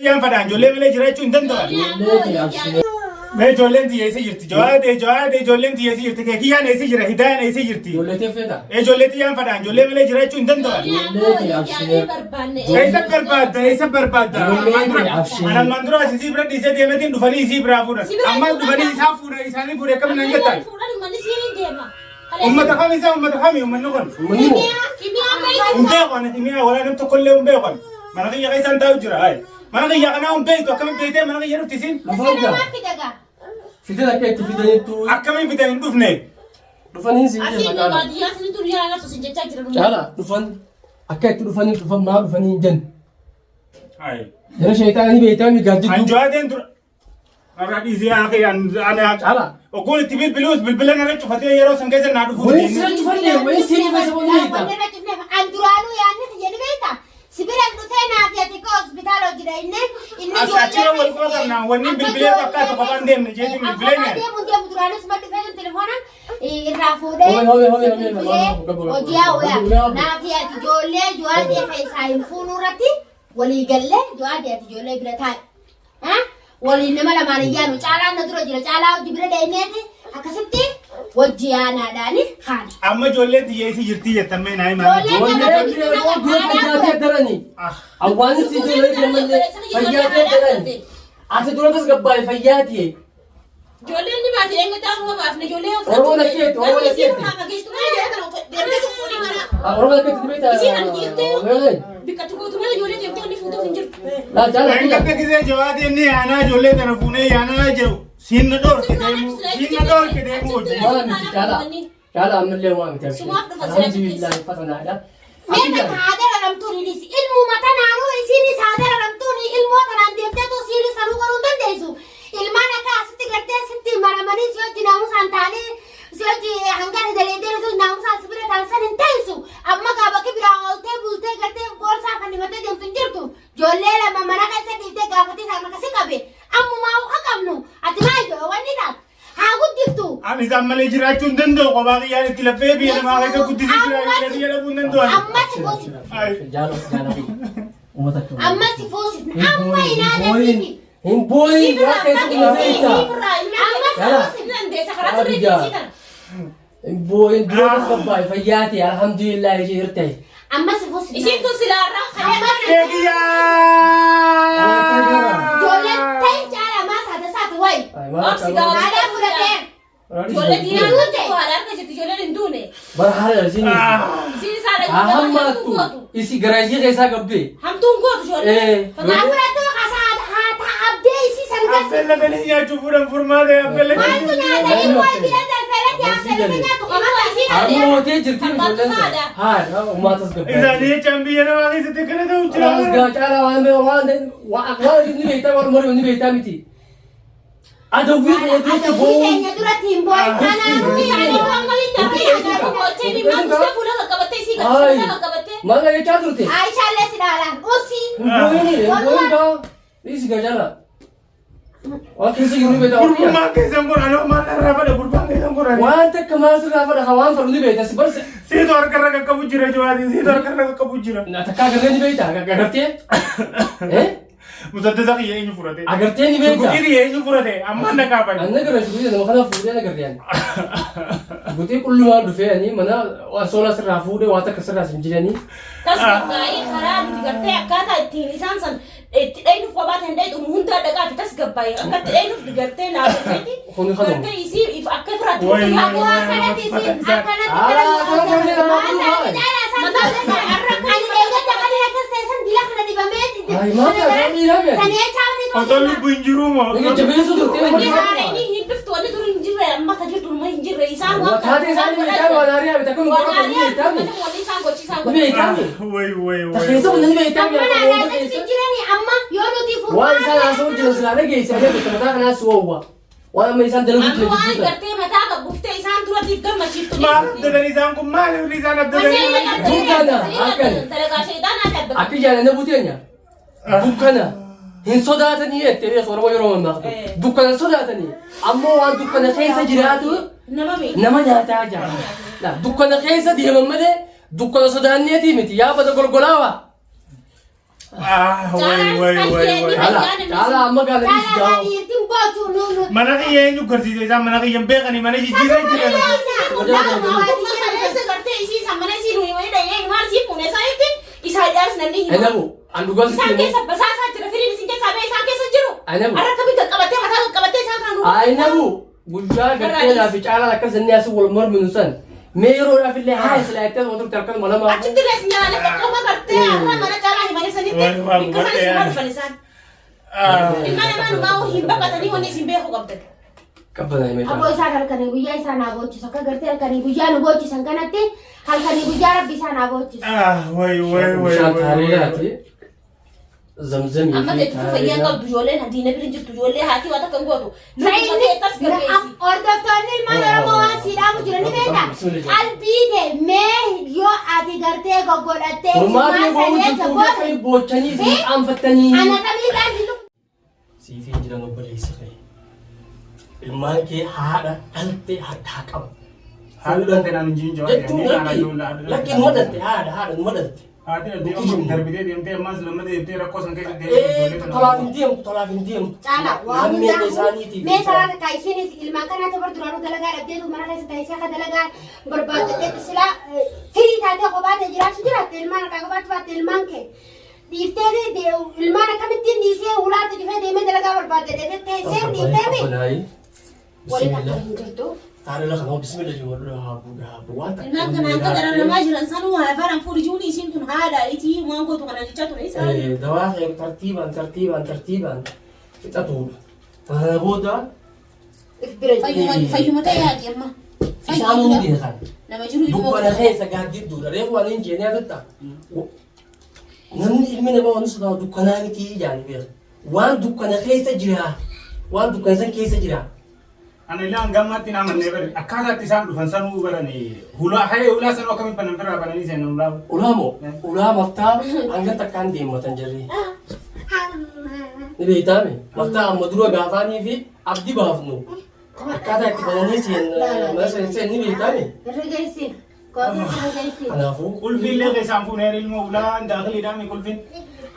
Xiyyaan fadhaan ijoollee malee jiraachuu hin danda'an. Ijoollee tee abshee. Mee ijoolleen tiyya eessa jirti? Jawaadee jawaadee ijoolleen tiyya eessa jirti? Keekiyyaan eessa jira? Hidaayaan eessa jirti? Ijoollee tee feeta. Ijoollee xiyyaan fadhaan ijoollee malee jiraachuu hin danda'an. Ijoollee tee abshee. Eessa barbaadda? Eessa barbaadda? Ijoollee tee abshee. Ani ammaan dura as isii bira dhiisee deemeetiin dhufanii isii biraa fuudhan. Ammas dhufanii isaa fuudhan isaanii fuudhe akkamiin nan jettan? Uummata kami isaa uummata kami uummanni kun? Uummanni moo? Hin beeku ani kimiyaa walaa nam tokkollee hin beeku ani. Mana kiyya keessaan taa'u jira. Hayi. Mana kiyya kanaa hin beektu akkamiin beektee mana kiyya dhufti isiin? Lafa argaa. Fidan akka itti fidanittu Akkamiin fidan hin dhufne? dhufanii siin Asiin jedha caala. baadiyyaa sinitu riyaa nafsu sin jechaa jira. Caala dhufan akka itti dhufanii dhufan maa dhufanii hin jennu. Hayi. Jara sheexaanii beektaa mi gaaddidduu. Anjooteen dura. Har'a dhiisee haa kee ani Caala. Ogguun itti bilbiluus bilbila narra cufatee yeroo san keessa naa dhufuu Wayii sira cufannee wayii sii dhufe sababni beektaa. Wanni irra cufneef an duraanuu yaadni kiyya ni beektaa? Si bira dhufee naaf ati koo hospitaala hojii inni inni As achirra wal quba qabna wanni bilbilee fakkaatu kophaan deemne jeetiin bilbilee Kophaa ne. deemu deemu duraanuu suma dhufee sun telefoona irraa fuudhee Home, home, home, home, bilbilee home, home, hojii hawaa home, home. naaf ati ijoollee jawaadee keessaa hin fuunuu irratti walii gallee jawaadee ati ijoollee bira taa'e. Ha? Waliin nama lamaan hin yaanu. Caalaan na dura jira. Caalaa hojii bira deemeeti akkasitti wajji yaanaadhaani haala. Amma ijoolleen tiyya eessa jirtii jettan mee naa himaa. Ijoolleen Ijoollee tee dura fayyaatee darani. Awwaanis ijoollee deemallee fayyaatee darani. Ati dura tasgabbaa'e fayyaatee. Ijoolleen ni baate eenyu ta'uu qaba baafne ijoollee yoo Oromoon akkeetti, Oromoon Garuu isiin akkeetti. irraa fageessitu malee yeroo kana deemtee fuudhii kana Oromoon akkeetti beektaa. isiin ani dhiirtee bikka tuquutu malee ijoollee deemtee wanni fuutuuf hin jirtu. Laa caala Kan kiyya. gadda gisee jawaatee inni yaanaa ijoollee tana fuunee yaanaa jedhu siin na dhoorke deemuu siin na dhoorke deemuu hojii. Waa miti caala. Caala ammallee waa miti. Sumaaf dhufa sila Alhamdulillah fatanaadha. Mee takka haa dararamtuun ilmuma tanaanuu isiinis haa dararamtuun ilmoo tanaan deemteetu isiinis sanuu godhuu hin dandeessu. Ilmaan akka asitti gartee sitti maramanii si wajji naamusaan ta'anii si wajji hanga daleedee sun naamusaan si bira ta'an san hin teessu. Amma gaa bakki biraa ooltee bultee gartee boorsaa kan himattee deemtu hin jirtu. Ijoollee lama mana keessa dhiiftee gaafatee isaan akkasi qabe. Ammumaa uka qabnu ati maal wanni taatu? Haa guddiftu. Ani isaan malee jiraachuu hin danda'u kophaa kiyyaan itti laffee biyya namaa keessa guddisee jira ijoollee biyya dhabuu hin danda'u. ani. Amma si fuusifna. Ay. Jaala jaala kiyya. Uummata akka Amma si fuusifna. Amma inaada siiti. Hin booyin waa keessa kun beektaa. Amma si fuusifna. Dandeessa karaa sirrii isii kana. Hin booyin dura tasgabbaa'e fayyaatee alhamdulillah ishee hirtee. Amma si fuusifna. Isiin tun silaarraa Amma si Keekiyyaa! Ijoolleen ta'in caalaa maal taate saati wayi. Obsi gaa. Haadha fudhatee. Ijoollee diinaa Duute. haadha harka jirti ijoolleen hin duune. Bara haala isiin. Isiin isaa Haa dhaqee hammaattu isi gara ishee keessaa gabbee. Hamtuun gootu ijoollee. Eh. Haa fudhattuu haata abdee isii san gasi. Affeella galii nyaachuu fuudhan furmaata affeella Maaltu nyaata ilmoo ibila dalfalatti affeelate nyaatu qabata isiin abdee. Harmootee jirti ijoolleen. Haadha uummata tasgabbaa'e. Isaanii jechaan biyya namaa keessatti akkana ta'u jira. Asgaa caalaa waan waan waan waan ni beektaa waan umrii ni beektaa miti. Adawwii kana duratti Adawwii boo'uun keenya duratti hin boo'in. Kanaafuu Ay, maal jechaa turte? Aayishaallee si dhaalaan. Usii. Hin boo'ini, hin boo'in gaa. Dhiisi gaa jala. Waan keessa jiru ni beektaa. Gurbummaan keessan kun anoo maal irraa fadha gurbaan keessan kun ani. Waan takka maal sirraa fadha haa waan fadhu ni beekta si barse. Siitu harka irra qaqqabu jira jawaati siitu harka irra qaqqabu jira. Na takka agartee ni beekta agartee? Eh? Musaddasa kiyya eenyu furate? Agartee ni beekta? Shuguxii kiyya eenyu furate? Ammaan na kaafani. Anna gara shuguxii nama kana fuudhee na gartee ani. Shuguxii qullumaan dhufee ani mana soolaa sirraa fuudhee waa takka sirraa sin jiranii. Tasgabbaa'ii karaa nuti gartee akkaataa ittiin isaan san itti dhaynuuf kophaa ta'an dhayxu hundaa dhaqaa fi tasgabbaa'ii akka itti dhaynuuf gartee naafteeti Kuni kanuma. gartee isii if akka firaatti Wayi, yaadu wayi, Waa wayi. kanatti isiin akkanatti Ah, kana kana nama Maal Ay, maal taate dhiiraa beekti. Osoo lubbu hin jiruu moo? Ni jabeessu turte Wanni haareen hin dhuftu wanni dur hin jirre amma ka jirtu numa hin jirre isaan waan Taatee isaanii beektaa waan haarii hafe takka nu qofa ni beektaa mi? Wanni isaan gochiisaan Ni godhan. beektaa mi? Wayi wayi Ta wayi. keessa kun ni beektaa mi? Amma naannoo jirani amma yoo nuti Waan isaan haasa'u jiran silaa dhageesse ani bakka mataa kanaa si wawwa. Waan amma isaan dalagu Amma jiran waan jidduu tana. gartee mataa gabbuftee isaan duratiif gammachiiftu. Maal abdatan isaan kun maal isaan abdatan? Dukkana akkana. Dalagaa sheexaanaa adda. Akka jaalala buteenya. Dukkana hin sodaatanii jettee beeku Oromoo yeroo mammaaktu. Dukkana sodaatanii ammoo waan dukkana keessa jiraatu Nama miidha. nama nyaataa jira. Dukkana keessa deeman malee dukkana sodaanneetii miti yaa bada golgolaawaa. Ah, way way way way. Caalaa caalaa amma gaalanii Caalaa gaa'u. gaariitiin boochu nuunu. Mana kiyya eenyu garsiise isaan mana kiyya hin beekani mana jijjiirra jiran. Anabu an dhugaa Isaan sitti keessa basaasaa jira firiin isin keessaa ba'e isaan keessa jiru. Anabu. Har'a akkamiin qaqqabattee mataa qaqqabattee isaan kana nu. Ayinabu guyyaa gartee naaf caalaan akkas inni asii wal morminu san mee yeroodhaaf illee haa isla jettee osoo turte akkanuma lama. Achitti illee isin jalaa qaqqaba gartee har'a mana caalaa himanii sanitti Waan waan bakka isaan isin godhee. dhufan isaan. Ah. Ilmaan namaa numaa hin baqatanii wanni isin beekuu qabdan. Qabbanaa himee Aboo caalaa. isaan halkanii guyyaa isaan haa boochisu. Akka gartee halkanii guyyaa nu boochisan kanatti halkanii guyyaa rabbi isaan haa boochisu. Ah, way way way. Bishaan way, taareeraati. way. Zamzamii Amma fi teettu fayyaan taareeraa. qabdu ijoolleen diina bira jirtu ijoollee haati waa takka hin gootu. Lubbuu teettas gaggeessi. Hordoftoonni ilmaan Oromoo waan siidhaamu jiran ni beektaa? Qalbii ta'e mee yoo ati gartee goggodhattee Furmaatni ilmaan boo'u sadeen jirtuu sabboota akka boochanii isin qaanfattanii. ana kamiidhaan jiru. Siifiin jiran obboleessa kee. Ilmaan kee haadha dhalte harkaa qabu. Haadha dhalte naan hin jiin jawaar. Jechuun lakki lakki numa dhalte haadha haadha numa dhalte. Haati dhalte amma darbitee deemtee ammas lammata deemtee rakkoo san keessa Ee deemtee. tolaaf hin deemtu tolaaf hin deemtu. Caala waa Lammeen hundaafuu isaaniitiif. mee karaa ka isinis ilmaan kanaatu bar duraanuu dalagaa dhabdeetu mana keessa taa'isee akka dalagaa barbaadadheetu silaa firii taatee kophaa ta'e jiraachuu jiraatte ilmaan harkaa kophaatti baatte ilmaan kee dhiiftee ilmaan akkamittiin dhiisee ulaatti dhufee deemee dalagaa barbaadadheete teessee dhiiftee Qabbanaayi. waliin akka Bismillah. hin jirtu. Taarela kana bismillah jiru haabu haabu waan takka. Ilmaan kana hanga dhala namaa jiran sanuu afaan fuudhi jiruun isiin tun haadha itii waan gootu kana jechaa ture isaan. Dawaa kee tartiibaan tartiibaan tartiibaan fixatuudha. Kana booda If bira jiru. Fayyuma ta'e yaadi amma. isaan ni beekan. Nama jiru ilmoo. Dukkana keessa gaaddidduudha. Reefu waan hin jeenee asitta. Namni ilmi namaa waan sodaatu dukkanaa miti jaani beeka. Waan dukkana keessa jira. Waan dukkana san keessa jira. Ani illee hanga ammaatti na amannee bari akkaataa itti isaan dhufan sanuu barani hulaa hayee hulaa sanuu akkamitti banan firraa bananii seenan hulaa. Ulaa moo? Ulaa maftaa hanga takkaan deemmatan jirri. Ni beektaame? Maftaa amma dura gaafaanii fi abdii baafnu. Akkaataa itti bananii seen mana seen ni beektaame? Irra geessiif. Koofii irra geessiif. Kanaafuu Qulfiin illee keessaan fuunee ilmoo hulaa daakiliidhaan qulfiin.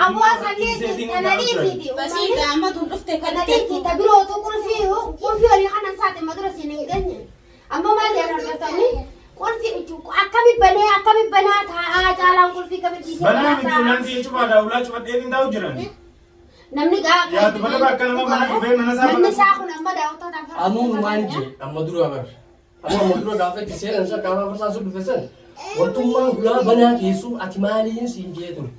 Aboo sanniisi kanadiisiiti. Basii amma tun dhufte kan Kanadiisi ta birootu qulfii qulfii olii kanan saate madura siin hin geenye. Amma maal jedhan hordoftoonni qulfii akkami banee akkami banaa taa'aa caalaan qulfii kami dhiisee Banaa banaa miti taa'aa. ulaan si cufaadha ulaa cufadhee hin taa'u jiran. Namni gaa Yaa dubara bakka nama mana dhufee mana isaa Manni mana. isaa kun amma daawwattootaan anuun waan jee amma dura bar. Anuu amma dura gaafa itti seenan san gaafa farsaan sun dhufe san wantummaan hulaa banaa keessuu ati maaliin siin jee ture.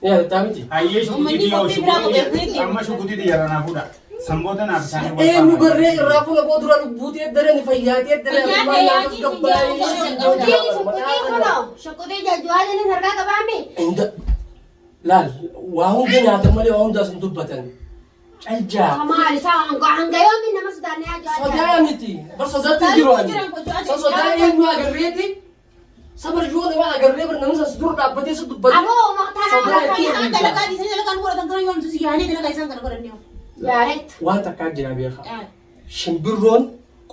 Ni yaadataa miti? Hayyee shukutii yoo Uummanni qophii biraa shukutii amma shukutii xiyyaara naa fuudha. Sanboota naaf isaanii wal Eenyu faana. garree irraa fuula koo dura lubbuutee darani fayyaatee darani Fayyaa ammaa nyaata ta'ee gabbaayee Shukutii shukutii kunoo shukutii jajjawaajanii harkaa qabaami. Inda laal waa hunda nyaatan malee waa hundaas hin dubbatan. Caljaa. Maal isaa hanga yoomiin nama sodaannee ajaa'iba. Sodaa miti. Bar sodaatti hin jiru ani. Sa sodaa eenyu agarreeti? Sabar yoo nama agarree bar namni sas dur dhaabbatee si dubbate. Aboo maqtaan Sodaa itti Isaan dalagaa dhiisanii dalagaa nu godhatan kana yoomtu si yaanee dalagaa isaan kana godhanne. Yaaretti. Waan takkaa jira beekaa. Shimbirroon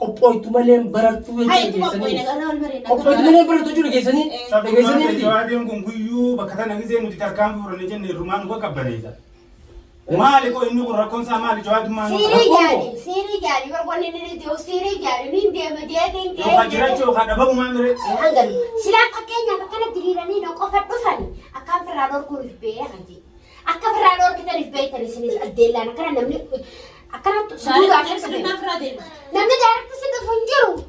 qophooytu malee barartuu Haa jechuu itti qophooyne dhageessanii. gara wal mareena. Qophooytu malee barartuu jechuu dhageessanii. Dhageessanii miti. Jawaadeen kun guyyuu bakka tana gisee nuti tarkaanfii fudhanne jenne rumaan nu qaqqabbaneessa. Maali koo inni kun rakkoon isaa maali jawaadummaa nu Siirii jaali siirii jaali barboonni inni ni jiru siirii jaali ni deema jeetiin Yookaan jiraachuu yookaan dhabamu maa mire. Hangalu silaa fakkeenyaaf akkana diriiranii na qofa dhufani akkaan firraa dhorkuun if beekan jee akka firraa dhorkitan if beektan isinis addeellaan akkana namni akkanatti suduudhaaf si dhufe namni daaratti si dhufu hin jiru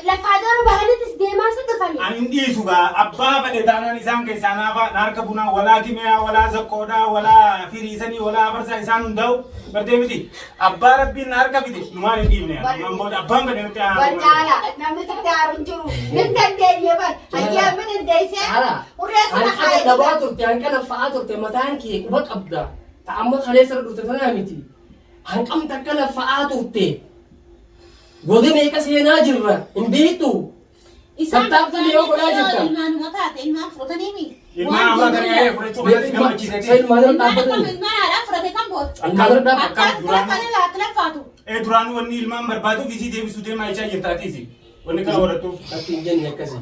lafaa dora bahanittis deemaa si dhufani. Ani hin dhiisu gaa abbaa fedhe taanaan isaan keessaa naafa naarka bunaa walaa kimiyaa walaa zakkoodhaa walaa firiisanii walaa afarsaa isaan hundaa'u bartee miti abbaa rabbiin naarka fide numaan hin dhiifne ammaan booda abbaan fedhe nutti haa Bar caala namni sitti aaru hin jiru hin dandeenye bar hayyaama dandeessee Haala. hurree sana Hanqina kaayee dhabaa turte hanqina fa'aa turte mataan kee quba qabda. Ta amma kaleessa irra dhufte tanaa miti. Hanqamta akkana fa'aa turte. Goda meeqa seenaa jirra hin beektu. Tattaaffii yoo godhaa jirta. Ilmaanuma taate ilmaan fudhatanii mi? Ilmaan fudhatanii ayee fudhachuu kanatti gammachiiseeti. Sa ilmaan irra Ilmaan akkam dhaabbatanii. ilmaan haadhaa fudhate kan booda. Ilmaan irra dhaabbatan. Akka akka akka laffaatu. Ee duraan wanni ilmaan barbaaduuf isii deebisuu deemaa jechaa jirta atiisi. Wanni kana horattuuf. Ati hin jenne akkasii.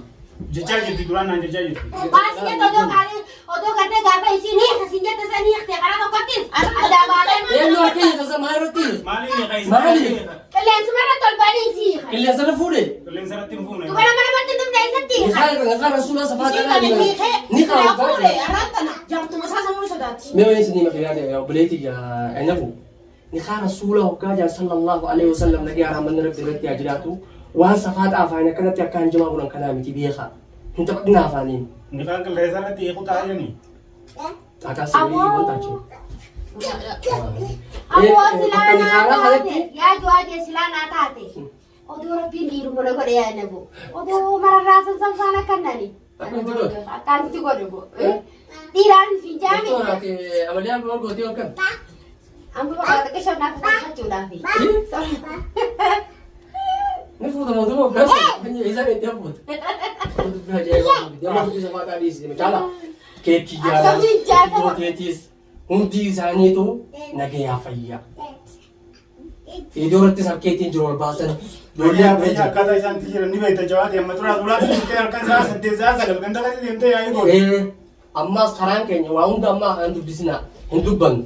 Jechaa jirti duraan naan jechaa jirti. Maal si jette odoo gaarii odoo gartee gaafa isiin hiikte sin jette san hiikte karaa tokkottis addaa baatee Eenyu harka hiika maal irratti? Maaliin hiika isin? Maali? Qilleensuma irratti ol banii isii hiika. Qilleensa irra fuudhe. Qilleensa irratti hin fuune. Dubara mana namatti hin dhufne eessatti hiika? Nikaa rasuula safaa Isiin kanaa kana hiikee ni silaa fuudhe qaba. arraan tana jaartuma isaa sammuu sodaatti. Mee wayii isinii makiyaa ta'e obboleetti anabu. Nikaa rasuula hoggaa jaa sallallahu alaihi wasallam nagee araamanni rabbi irratti haa jiraatu. Waan safaa xaafaanii akkanatti akka hanjamaa bulan kanaa miti beekaa. Hin taphatinaa afaaniin. Nikaan qilleensa irratti hiiku ta'a jeni. Xaataa sirrii wanta achi. Ammoo silaa Bakka naa nikaaraa taate kanatti yaa jawaadee silaa naa taate odoo rabbiin dhiiruma na godhe yaa nabu odoo mararraa san faana kannani Akkamitti godhu? Akkamitti godhu bo dhiiraan hin jaami Doktoraati amaliyaan maal gootee yookaan? Amma bakka xiqqishoo naaf tolfachuudhaaf. Ni fuuta mootummaa hoggaansa. Isaan itti hafuuta. Nama dubbisa faaxaa dhiisise caala. Keekii jaalala. Akkamiin jaatama? Gooteetis hundi isaaniitu nagayaa fayyaa. Iddoo irrattis harkeetiin jiru ol baasan. Ijoolleen bira jiru. Akkaataa isaan itti jiran ni beekta jawaati amma turaa turaa deemtee halkan sa'a 8 sa'a 9 ganda keessa deemtee yaa'ii goote. Ammaas karaan keenya waa hunda ammaa kan dubbisinaa hin dubbannu.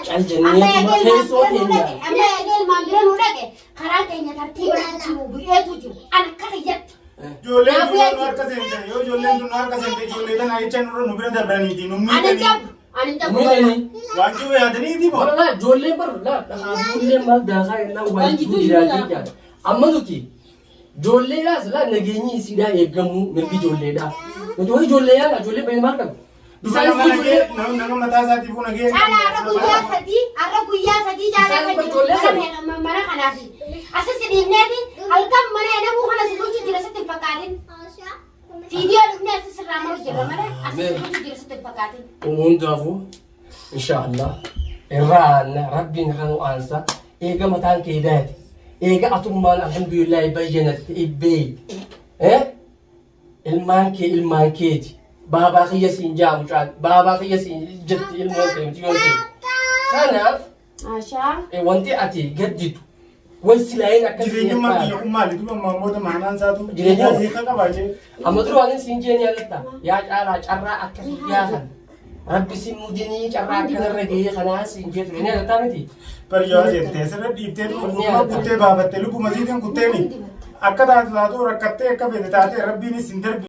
Cal jennee Amma eegee keessoo ilmaan bira nuu keenya. dhaqe amma eegee ilmaan bira nuu dhaqe karaan keenya tartiiba irratti nuu bu'eetu jiru. An akka kiyyatti. Ijoolleen tun nu harka seente yoo ijoolleen tun nu harka seente ijoollee tana jecha nurra nu bira dabraniiti nu Ani hin miidhanii dhabu. Ani hin dhabu. Miidhanii. waan jiru yaadaniiti moo. Wala laa ijoolleen bar laa ijoolleen maal daakaa jennaan waan jiru jiraatee jaala. Amma nuti ijoolleedhaas laa nageenyi isiidhaa eegamuu mirgi ijoolleedhaa. Nuti warri ijoollee yaala ijoollee baay'ee maal qabu? Duba Isaanis nama ijoollee nagee nama mataa isaatiifuu nagee. Caalaa har'a guyyaa sadii har'a guyyaa sadii caalaa Isaan kan jiru ijoollee mana mana kanaafi. Asis si dhiifneeti halkan mana namuu kana si bulchu jira sitti hin fakkaatin. Fiidiyoo dhufnee asis irraa maru jira malee asis si bulchu jira sitti hin fakkaatin. Hundaafuu inshaallah irraa aanna rabbiin irra nu aansa eega mataan kee daate eega atummaan alhamdulillahi bayyanatte ibbeeyte eh ilmaan kee ilmaan keeti baabaa kiyya siin jaa mucaan baabaa kiyya siin jetti ilmoon kee miti yoon kee kanaaf Maashaa. wanti ati gadditu wal silaayeen akka Jireenyummaan kiyya kun maali? Duba maammoota maanaan isaatu Jireenya- hiika qabaa jee. Amma dura waan siin jeen yaadatta yaa caalaa carraa akka kiyyaa kan rabbi si mudinii carraa akkanarra gahee kanaa siin jee ture ni yaadatta miti. Bari yoo jettee sirra dhiibtee lubbuma kuttee baafatte lubbuma siitiin kutteeni akka taatu taatu rakkattee akka feete taatee rabbiinis hin darbi.